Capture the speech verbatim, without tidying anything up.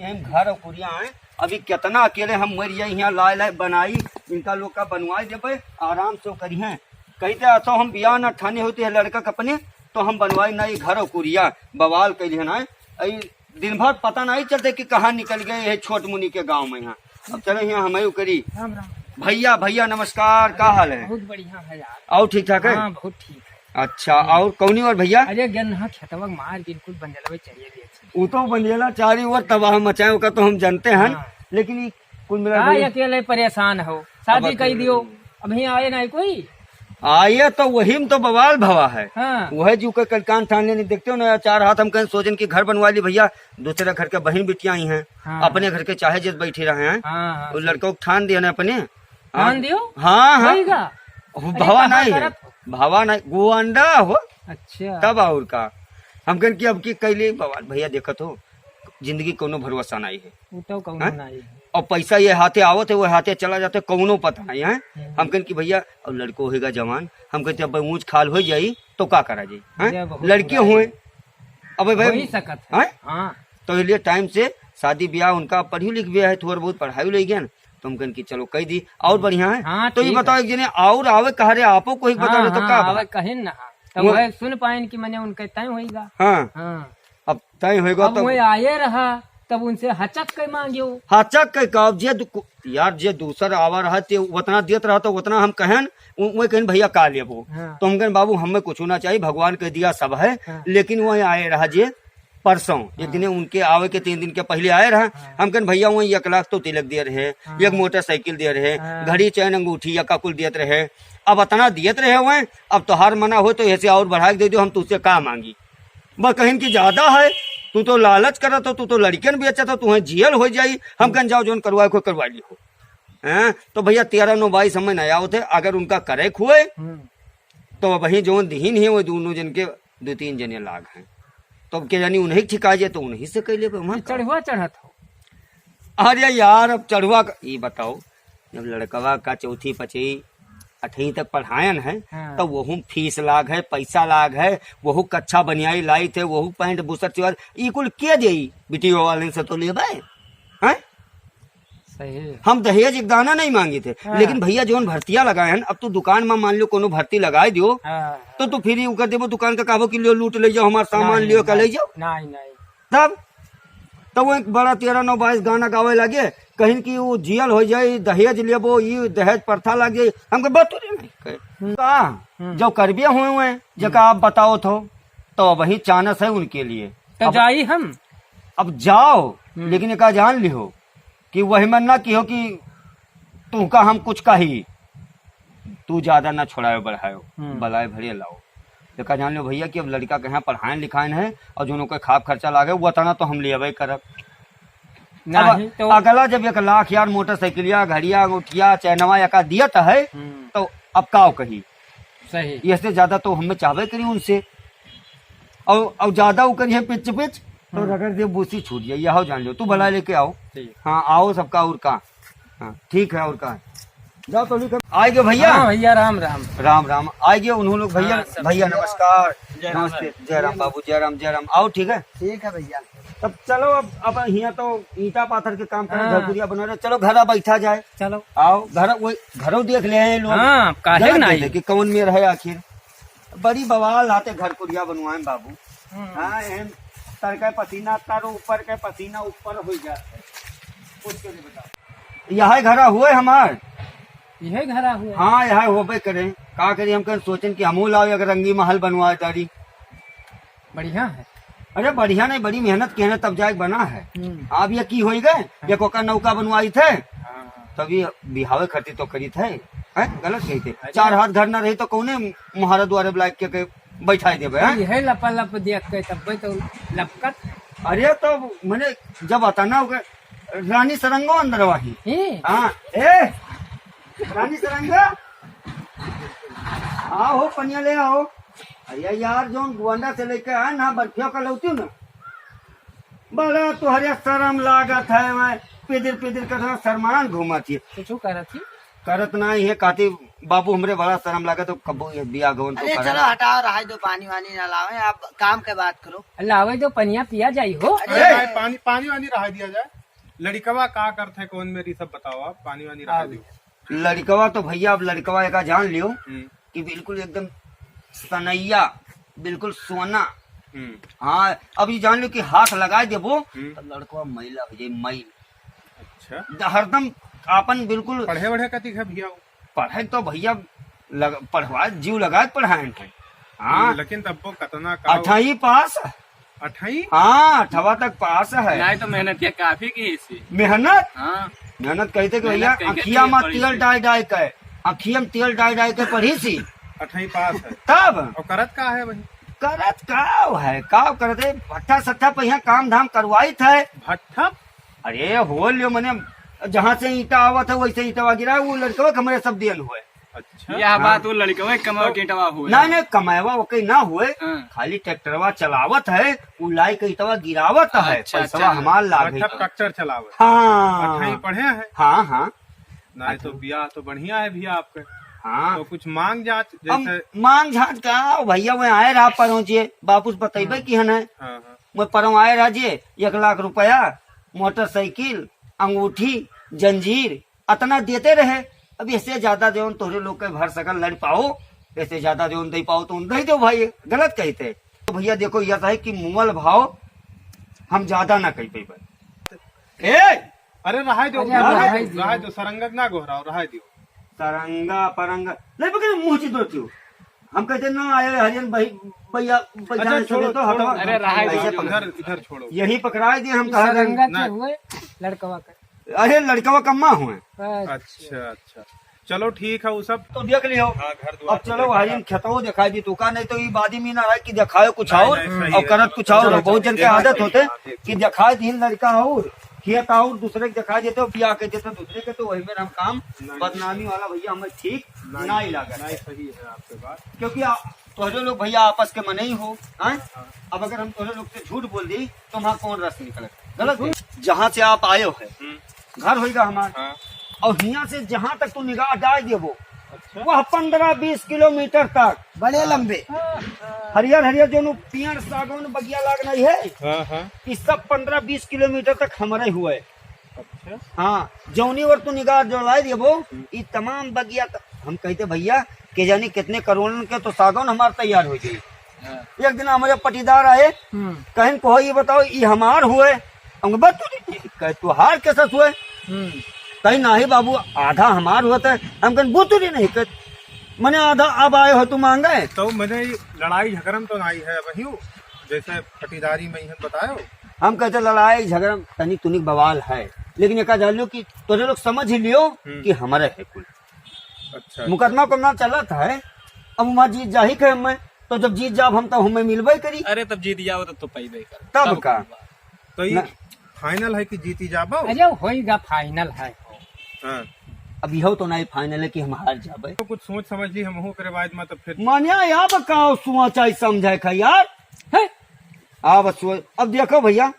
हम घर और कुरिया हैं, अभी कितना अकेले हम मर जाई, यहाँ लाए लाए बनाई, इनका लोग का बनवाई देबे, आराम से करिहें। कही दे, "असो हम बियाह न ठाने होते हैं लड़का के अपने, तो हम बनवाई ना, ये घर और कुरिया बवाल कैले ना।" अई दिन भर पता नहीं चलते कि कहाँ निकल गए ये छोट मुनि के गाँव में यहाँ। अब चलो यहाँ हमें करी। राम राम। भैया, भैया नमस्कार, का हाल है? बहुत बढ़िया है यार। और ठीक ठाक है? हाँ, बहुत ठीक है। अच्छा, हम्म। और कौनी और भैया? अरे गन्ना खेतवा मार बिल्कुल बंजलवे चढ़िए दिए थे। उ तो बंजेला चारी ओर तबाह मचाए, ओका तो हम जानते हैं, हाँ। लेकिन ई कुल मिला का के अकेले परेशान हो? शादी अब कई दियो, अभी आए नहीं कोई। आए तो वही में तो बवाल भवा है। हाँ। वह जू के कल कान ठान लेनी, देखते हो ना, चार हाथ हम कहें सोचन की घर बनवा ली भैया, दूसरे घर के बहन बिटिया आई हैं, हाँ। अपने घर के चाहे जिस बैठी रहे हैं, हाँ, हाँ, वो सही। लड़कों को ठान दिया ना अपने। ठान दियो? हाँ, हाँ। वही का? अरे, भवा कहाँ नहीं है, करत हो? भवा नहीं, गुआंडा हो। अच्छा। तब और का? हम कहन कि अब की कैली बवाल भैया, देखत हो, जिंदगी कोनो भरोसा नहीं है। वो तो कौनो हैं? नहीं है। और पैसा ये हाथे आवत है, वो हाथे चला जाते, कौनो पता नहीं है। हम्म। हम कहन कि भैया, अब लड़को होएगा जवान, हम कहते अब ऊंच खाल हो जाई तो का करा जाई, हैं? ये बहुत लड़के बुरा हुए, है। अब भाई, हो ही सकत है। हैं? हाँ। तो इसलिए टाइम से शादी ब्याह उनका पढ़ी लिख भी है, थोड़ा बहुत पढ़ाई ले गया ना, तो हम कहन कि चलो कह दी, और बढ़िया है। हाँ, तो ये ठीक बताओ, है। एक जने और आवे कहा रे, आपो कोई बता हाँ, दे तो हाँ, का आवे बात? कहिन ना, तब वो वह सुन पाइन कि मने उनके तय होइगा। हाँ। हाँ। अब तय होइगा अब तब वह आए रहा, तब उनसे हचक के मांगियो। हचक के का, अब जे दु-, यार, जे दूसर आवा रहा, ते उतना देत रहा, तो उतना हम कहन, उ-, वही कहन, "भैया, का लेबो?" हाँ। तो हम कहन, "बाबू, हमें कुछ ना चाहिए, भगवान के दिया सब है।" हाँ। लेकिन वही आए रहा जे परसों, एक हाँ। दिने उनके आवे के तीन दिन के पहले आए रहा। हाँ। हम कहन, "भैया, वही एक लाख तो तिलक दे रहे, हाँ। एक मोटरसाइकिल दे रहे, हाँ। घड़ी, चैन, अंगूठी, या का कुल देत रहे। अब इतना देत रहे हुए, अब तोहार मना हो तो ऐसे और बढ़ा के दे दो, हम तुझसे का मांगी?" बस कहिन कि ज्यादा है, तू तो लालच करत हो, तू तो लड़कियन बेचत हो, तू है जियल हो जाई। हम कहन, "जाओ, जौन करवाए को करवा लियो।" हैं? तो भैया, तेरह नौ बाईस हमें नया होते, अगर उनका करे खुए, हम्म। तो वही जौन दिहिन है, वो दोनों जन के दो तीन जने लाग हैं। तो अब के जानी उन्हीं ठिका जाए, तो उन्हीं से कह लेबे, वहाँ ये का। चढ़ुआ चढ़त हो। अरे यार, अब चढ़ुआ का, ये बताओ, जब लड़कवा का चौथी पचई अठई तक पढ़ायन है, हाँ। तो वहू फीस लाग है, पैसा लाग है, वहू कच्छा बनियाई लाई थे, वहू पैंट बुसर चिवाल, ई कुल के देई? बिटियो वाले से तो लेबे, हैं? सही। हम दहेज एक दाना नहीं मांगे थे, हाँ। लेकिन भैया जौन भर्तिया लगाए हैं, अब तू दुकान में मान लो कोनो भर्ती लगाए दियो, हाँ। तो तू फिर ही उकर देबो दुकान का, कहबो कि लियो लूट ले जाओ, हमार सामान नहीं, लियो का ले नहीं, जाओ। नहीं, नहीं। तब, तब वो एक बड़ा तेरह नौ बाईस गाना गावे लगे, कहिन कि वो जियल हो जाए, दहेज लेबो, ये दहेज प्रथा लग जाए। हम कहे, "बस तू रे नहीं करे।" हम्म। का? हम्म। जो करबे हुए हुए, जेका आप बताओ थो, तो वही चानस है उनके लिए। तो अब जाई हम। अब जाओ, हम्म। लेकिन एका जान लिहो कि वही मन ना किहो कि तुमका हम कुछ कही, तू ज्यादा ना छोड़ायो बढ़ायो, हम्म। बलाए भरे लाओ। एका जान लो भैया कि अब लड़का के यहाँ पढ़ाएन लिखाएन है और जोन ओके खाब खर्चा लागे, वो तना तो हम लेबे करब। अब नहीं तो अगला जब एक लाख यार मोटरसाइकिलिया, घड़िया, अंगूठिया, चैनवा एका दियत है, हम्म। तो अब काव कही? सही। इससे ज्यादा तो हमें चाहबे करी उनसे। और, और ज्यादा वो करिए पिच पिच, तो हम्म। रगड़ दे, बूसी छूट जाए, यह जान लो। तू भला हम्म। लेके आओ। ठीक। हाँ, आओ सबका और का। हाँ, ठीक है, और का। जाओ तो लिखो। आए गए भैया? हाँ भैया, राम राम। राम राम। आए गए उन्हों लोग भैया। हाँ, सब भैया ठीक है। नमस्कार। जय राम नमस्ते। राम। जय राम बाबू, जय राम, जय राम। आओ, ठीक है? ठीक है भैया। तब चलो, अब, अब हियाँ तो ईंटा पाथर के काम करे, हाँ। घर कुरिया बना रहे, चलो घरा बैठा जाए। चलो। आओ, घर, वो घरो देख ले हैं लोग। हाँ, काहे जानते नहीं? थे कि कौन मेर है आखिर। बड़ी बवाल आते घर कुरिया बनवाए में बाबू। हम्म। हाँ, एहन तर के पसीना तर, ऊपर के पसीना ऊपर हो जाता है। कुछ के नहीं बता। यह घरा हुए हमार। यह घरा हुए। हाँ, यह होबे करे। का करी, हम कहें सोचन कि हमहू लाओ एक रंगी महल बनवाए तारी। बढ़िया है। अरे बढ़िया नहीं, बड़ी मेहनत के है तब जाए बना है। हम्म। अब ये की होई गए, हाँ। एक ओकर नौका बनवाई थे, हाँ। तभी बिहावे खातिर तो करी थे, हैं? गलत कही थे। अरे। चार हाथ घर ना रही तो कौने मुहारा द्वारे बुलाए के, के बैठाई देबे, हैं? यह लपा लप देख के तब तो लपकत है। अरे तो मने जब अतना हो गए, रानी सरंगो अंदर वाही। हैं? हाँ, ए, रानी सरंगा, आओ हो, पनिया ले आओ। अरे यार, जौन गोंडा से लेके आए ना, बर्फिया का लौटी ना, बड़ा तोहरे शर्म लागत है, मैं पिदिर पिदिर कर शर्मान घूमत ही। कुछ करत ही? करत ना ही है, काती बाबू, हमरे बड़ा शर्म लगे तो कबो ये बियाह गवन तो अरे करा। चलो हटाओ, रहाई दो, पानी वानी ना लावे, आप काम के बात करो। लावे दो, पनिया पिया जाई हो। अरे अरे, भाई, पानी, पानी वानी रहा दिया जाए। लड़िकवा का करत है, कौन मेरी, सब बताओ आप, पानी वानी रहा हाँ। दियो। लड़िकवा तो भैया, अब लड़िकवा एका जान लियो हम्म। कि बिल्कुल एकदम सनैया, बिल्कुल सोना। हम्म। हाँ, अब ये जान लो कि हाथ लगाए देबो हम्म। तो लड़कवा मैला हो जाए, मैल। अच्छा। द-, हरदम आपन बिल्कुल पढ़े वढ़े कथी है भैया वो? पढ़े तो भैया लग-, पढ़वा, जीव लगा के पढ़ाए हैं। हाँ। लेकिन तब वो कतना का अठई पास। अठई? हाँ, अठवा तक पास है। नहीं तो मेहनत ये काफी की इसी। मेहनत? हाँ। मेहनत कहते कि मेहनत भैया कइके अखिया तेल में पड़ी तेल सी। डाल डाल के, अखिया में तेल डाल डाल के पढ़ी सी। अठई पास है। तब? और करत का है भाई? करत का है? का करत है? भट्ठा सट्ठा पे यहाँ काम धाम करवाइत है। भट्ठा? अरे हो लियो मने, जहाँ से ईंटा आवत है वैसे ईंटवा गिरा, वो लड़कवा के हमरे सब दियल हुए। अच्छा। यह हाँ। बात वो लड़कवा के कमावा तो के ईंटवा हुए। ना, ना, कमावा ओके ना हुए, हाँ। खाली ट्रैक्टरवा चलावत है, उ लाई के ईंटवा गिरावत है, अच्छा, पैसवा अच्छा। हमार लागे। अच्छा, ट्रैक्टर चलावत। हाँ। अच्छा, ये पढ़े हैं? हाँ, हाँ। नहीं तो अच्छा। ब्याह तो बढ़िया है भैया आपके। हाँ। तो कुछ मांग जांच अब जैसे मांग जांच का भैया, वो आए रहा परोंचे, बापूस बतैबे हाँ। की है ना। हाँ, हाँ। वो परों आए रहा जे एक लाख रुपया, मोटरसाइकिल, अंगूठी, जंजीर, अतना देते रहे। अब इससे ज्यादा देवन तोहरे लोग के भर सकल लड़ पाओ, इससे ज्यादा देवन दे पाओ तो उन दे दो भाई, गलत कहते। तो भैया देखो, यह है कि मोल भाव हम ज्यादा ना कह पाए। ए! अरे रहाई दो, अरे रहाई रहाई दो, दो। रहाई दो, सरंगक ना गोहराओ, रहाई दो। सरंगा, परंगा, नहीं पकड़े मुंह चिदो क्यों? हम कहते ना आए हरियन भाई, भैया, भैया अच्छा, छोड़ो, तो हटवा। छोड़ो, अरे रहाई दो, ऐसे पकड़। इधर, इधर छोड़ो। यही पकड़ाए दिए हम कहा सरंगा ना। के हुए, लड़कवा का। अरे लड़कवा कम्मा हुए। बस। अच्छा, अच्छा। चलो ठीक है, वो सब तो देख लियो। हाँ, घर द्वार अब तो चलो देखा। भाई, खेतवा दिखाई दी तू का, नहीं तो ये बादी में ना रहे कि दिखाए कुछ नहीं, और नहीं, सही और है, करत चलो, कुछ और। चलो, बहुत जन के देखा, आदत होते हाँ, देखा। कि दिखाए दिन लड़का और खेत और दूसरे के दिखाई देते हो, ब्याह के देते दूसरे के, तो वही में हम काम नहीं। बदनामी वाला भैया हमें ठीक नहीं, नहीं लगा। नहीं, सही है आपके बात। क्योंकि आ, तोहरे लोग भैया आपस के मने ही हो, हैं? हाँ। अब अगर हम तोहरे लोग से झूठ बोल दी तो वहाँ कौन रस निकले? गलत है। जहाँ से आप आए हो है, हम्म। घर होइगा हमार। हाँ। और हियाँ से जहाँ तक तू निगाह डाल देबो, अच्छा। वह पन्द्रह बीस किलोमीटर तक। बड़े लंबे। हरियर हरियर जोन पेड़ सागौन बगिया लाग नहीं है, हाँ, हाँ। ई सब पन्द्रह बीस किलोमीटर तक हमरे हुए। अच्छा। हाँ, जौनी ओर तू निगाह डोलाए देबो, हम्म। ई तमाम बगिया त-, हम कहते भैया, के जानी कितने करोड़न के तो सागौन हमार तैयार हो जाई। हाँ। एक दिन हमरे पटीदार आए, हम्म। कहेन, "कहो, ये बताओ, ये हमार हुए?" हम कहे, "बतुरी नहीं, कहे, तुहार कैसे हुए?" हम्म। कहीं, "नहीं बाबू, आधा हमार हुआ था।" हम कहेन, "बतुरी नहीं, कहे, मने आधा अब आए हो तू मांगे?" तो मने ये लड़ाई झगड़न तो नहीं है अबहियो, जैसे पटीदारी में इहन बतायो? हम कहते, "लड़ाई झगड़ा तनिक तुनिक बवाल है, लेकिन एका जान लियो कि तोरे लोग समझ ही लियो हम्म। कि हमारे है कुल।" अच्छा, मुकदमा अच्छा। उकदमा चलत है, अब वहाँ जीत जाही के हमें, तो जब जीत जाब हम, तब हमें मिलबे करी। अरे, तब जीत जाओ, तब तो पाइबे कर। तब तब का? का? तो ये ना। फाइनल है कि जीती जाबो? अरे, होइगा, फाइनल है। हाँ। अब यहो तो नहीं फाइनल है कि हम हार जाबे। तो कुछ सोच समझ ली, हम हो करे बाद में तो फिर मान्या, अब का सोचा समझे का यार? है? अब सोच, अब देखो भैया,